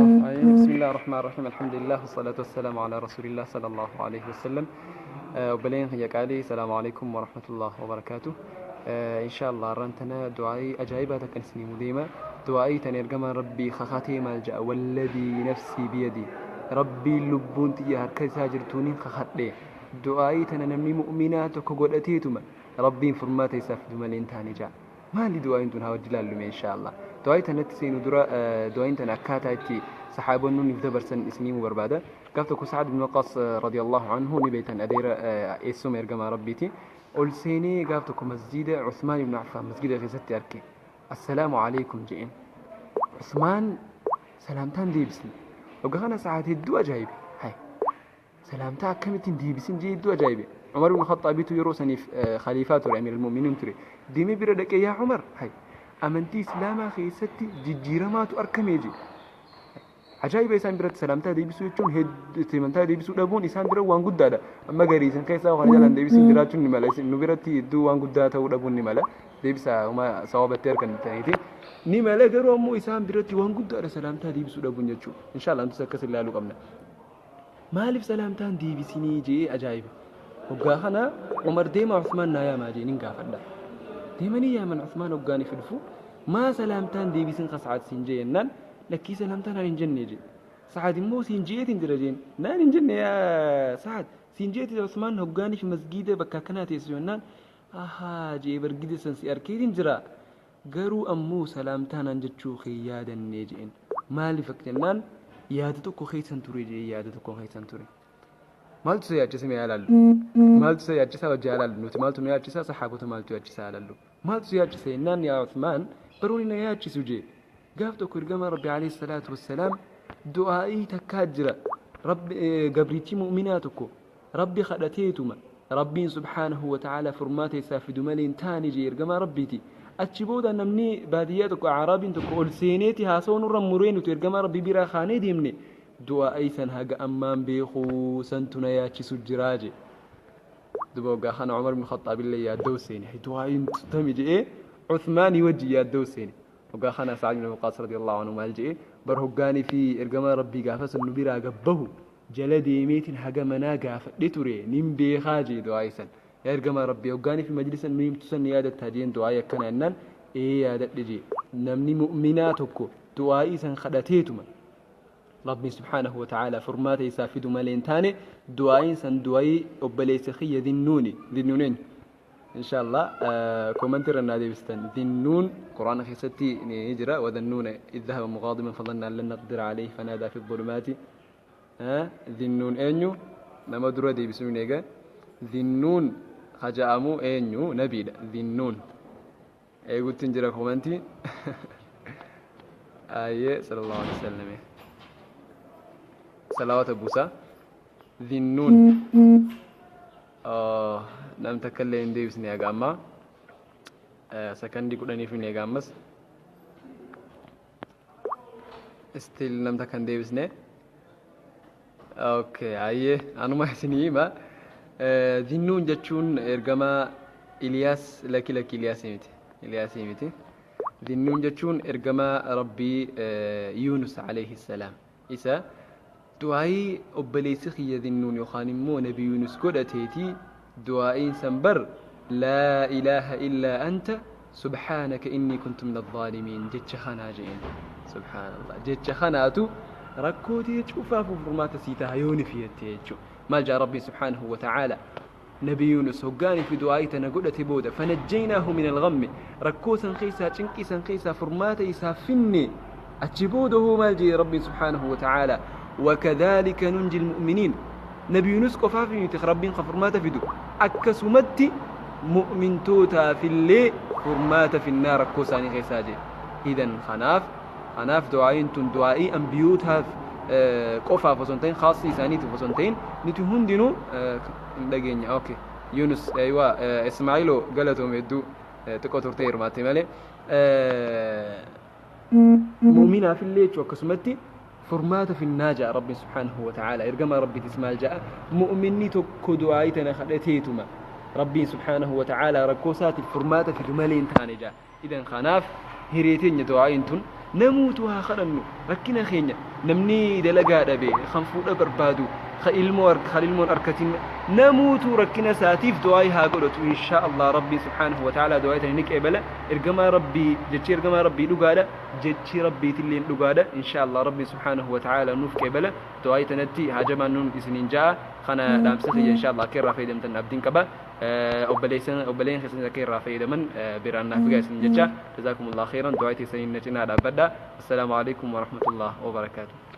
بسم الله الرحمن الرحيم، الحمد لله والصلاة والسلام على رسول الله صلى الله عليه وسلم. Obboleen kiyya qaalii، السلام عليكم ورحمة الله وبركاته. إن شاء الله har'aan tana du'aa'ii ajaa'ibaa takkan isinii mudeema. Du'aa'ii tana ergamaan Rabbii kakatee maal jedha? والذي نفسي بيده، Rabbiin lubbuun tiyya harka isaa jirtuuniin kakadhe, du'aa'ii tana namni mu'minaa tokko godhateetuma Rabbiin furmaata isaaf fidu malee hin taane ja'a. Maali du'aa'iin tun? Haa wajji ilaallume إن شاء الله. Du'aa'ii tanatti seenu dura du'aa'iin tana akkaataa itti saxaabonni nuuf dabarsan isinii barbaada. Gaaf tokko Sacad bin Waqaas رضي الله عنه ni beektan, adeera eessuma ergamaa Rabbiiti. Ol seenee gaaf tokko masjida Usmaan ibn Affaan masjida keessatti arge. "السلام عليكم" je'een. Usmaan salaamtaan deebisne. Waggaa kana Sacad hedduu ajaa'ibe. Hay, salaamtaa akkamittiin deebisin jee hedduu ajaa'ibe. Umar ibn Khaxaabitu yeroo saniif khaliifaa ture, أمير المؤمنين ture. Deemee bira dhaqee, "Yaa Umar, hay, amantii Islaamaa keessatti jijjiiramaatu argamee" jee. Ajaa'iba, isaan biratti salaamtaa deebisuu jechuun, salamtaa deebisuu dhabuun isaan bira waan guddaadha. Amma garii isin keessaa waan jalaan deebisiin jiraachuun ni mala. Isin nu biratti hedduu waan guddaa ta'uu dhabuun ni mala. Deebisa uma sababatti argantaniiti. Ni mala, garuu ammoo isaan biratti waan guddaadha salaamtaa deebisuu dhabuun jechuudha. إن شاء الله nutis akkas ilaaluu qabna. Maaliif salaamtaan deebisinii jee ajaa'iba. Hoggaa kana Umar deema, "Usmaan naa yaamaa" jee, nin gaafadha. Deemanii yaaman. Usmaan hoggaaniif dhufu, "Maa salaamtaan deebisin Sacad siin jee?" jennaan, "Lakkii, salaamtaan naan hin jenne" jee. Sacad immoo, "Siin jeetiin jira" jeen. "Naan hin jenne yaa Sacad." "Siin jeeti Usmaan hoggaaniif masgiida bakka akkanaa teessu" jennaan, "Ahaa" jee, "bargida san si arkeetiin jira. Garuu ammoo salaamtaa naan jechuu kee yaadannee" jeen. "Maaliif?" akka jennaan, "Yaada tokko keessan ture" jee, "yaada tokko keessan ture." Maaltu isa yaachise mee ilaallu? Maaltu isa yaachisaa wajji ilaallu? Nuti maaltu nu yaachisaa? Saxaabota maaltu yaachisaa ilaallu? "Maaltu si yaachise?" jennaan, "Yaa Usmaan, baroonni na yaachisu" jee. Gaaf tokko ergama Rabbi عليه الصلاة والسلام du'aa'ii takkaa jira. Rabbi gabrichi mu'minaa tokko Rabbi kadhateetuma Rabbiin سبحانه وتعالى furmaata isaa fidu malee hin taane jee ergamaa Rabbiiti. Achi booda namni baadiyyaa tokko, Araabiin tokko ol seeneeti haasawaa nurra muree, nuti ergamaa Rabbii biraa kaanee deemne. Du'aa'ii san haga ammaan beekuu santu na yaachisu jiraa jee. Duba waggaa kana Umar ibn Khattaab illee yaaddoo seene. Du'aa'iin tami jedhee Uthmaanii wajji yaaddoo seene. Waggaa kana Sa'ad ibn Waqqaas رضي الله عنه maal jedhee? "Bar hoggaanii fi ergamaa Rabbii gaafa sun nu biraa gabbahu jala deemeetiin haga manaa gaafadhe ture, nin beekaa" jee du'aa'ii san. "Yaa ergamaa Rabbii, hoggaanii fi majlisa nu himtu san ni yaadattaa?" jeen. "Du'aa'ii akkana?" jennaan, "Ee, yaadadhe" jee. Namni mu'minaa tokko du'aa'ii san kadhateetuma Rabbiin سبحانه وتعالى furmaata isaa fidu malee hin taane. Du'aa'iin san du'aa'ii obboleessa kiyya Dinnuuni. Dinnuun eenyu? إن شاء الله comment irra naa deebistan. Dinnuun Quraana keessatti ni jira. وذا النون إذ ذهب مغاضبا فظن أن لن نقدر عليه فنادى في الظلمات. Dinnuun eenyu? Nama dura deebisuun eega. Dinnuun haja'amu eenyu? Nabiidha. Dinnuun eegutti hin jira comment. Ayyee, صلى الله عليه وسلم salawaata buusaa. Dinnuun nam takka illee hin deebisne haga ammaa. Sakandii 10f hin eega ammas. Still nam takka hin deebisne. Okay, ayyee, anuma isinii hima. Dinnuun jechuun ergamaa Iliyaas. Lakki, lakki, Iliyaasii miti, Iliyaasii miti. Dinnuun jechuun ergamaa Rabbii Yuunus عليه السلام. Isa du'aayii obboleessi kiyya Dinnuun yookaan immoo Nabi Yuunus godhateeti. Du'aayiin san bar "لا إله إلا أنت سبحانك إني كنت من الظالمين" jecha kanaa jeen. سبحان الله, jecha kanaatu rakkootii cufaaf furmaata sii taha yooni fiyatte jechuudha. Maal jaa Rabbiin سبحانه وتعالى? Nabi Yuunus hoggaanii fi du'aayii tana godhate booda فنجيناه من الغم, rakkoo san keessaa, cinqii san keessaa furmaata isaa finne. Achi booda hoo maal jee Rabbiin سبحانه وتعالى? وكذلك ننجي المؤمنين. Nabi Yuunus qofaaf miti Rabbiin ka furmaata fidu, akkasumatti mu'mintootaafillee furmaata finnaa rakkoo isaanii keessaa jee. Idan kanaaf du'aayiin tun du'aayii ambiyootaaf qofaaf osoo hin ta'in, khaasii isaaniitiif osoo hin ta'in, nuti hundinuu hin dhageenya. Okay, Yunus, aywa, Ismaa'iloo, galatoome hedduu, xiqqoo turtee hirmaatte malee. Mu'minaafillee jechuu akkasumatti furmaata finnaa ja'a Rabbiin سبحانه وتعالى. Ergamaa Rabbiitis maal ja'a? Mu'minni tokko du'aayii tana kadhateetuma Rabbiin سبحانه وتعالى rakkoo isaatiif furmaata fidu malee hin taane ja'a. Idan kanaaf hiree teenya du'aayiin tun namuutu haa kadhannu. Rakkina keenya namni dalagaa dhabe, kan fuudha barbaadu, kan ilmoo kan ilmoon arkatin, namuutu rakkina isaatiif du'aa haa godhatu. Insha Allah Rabbii subhaanahu wa ta'ala du'aa tani ni qeebala. Ergamaa Rabbii, jechi ergamaa Rabbii dhugaadha, jechi Rabbiitilleen dhugaadha. Insha Allah Rabbii subhaanahu wa ta'ala nuuf qeebala. Du'aa tanatti haa jabaannuun isiniin ja'a. Kana dhaamsa kiyya. Insha Allah akka irraa fayyadamtan abdiin qaba. Obboleessan, obboleen keessan akka irraa fayyadaman biraan naaf ga'a isin jecha. Jazaakumullah khairan. Du'aa teessanii na cinaa dhaabbadha. Assalaamu alaikum warahmatullah wabarakaatuh.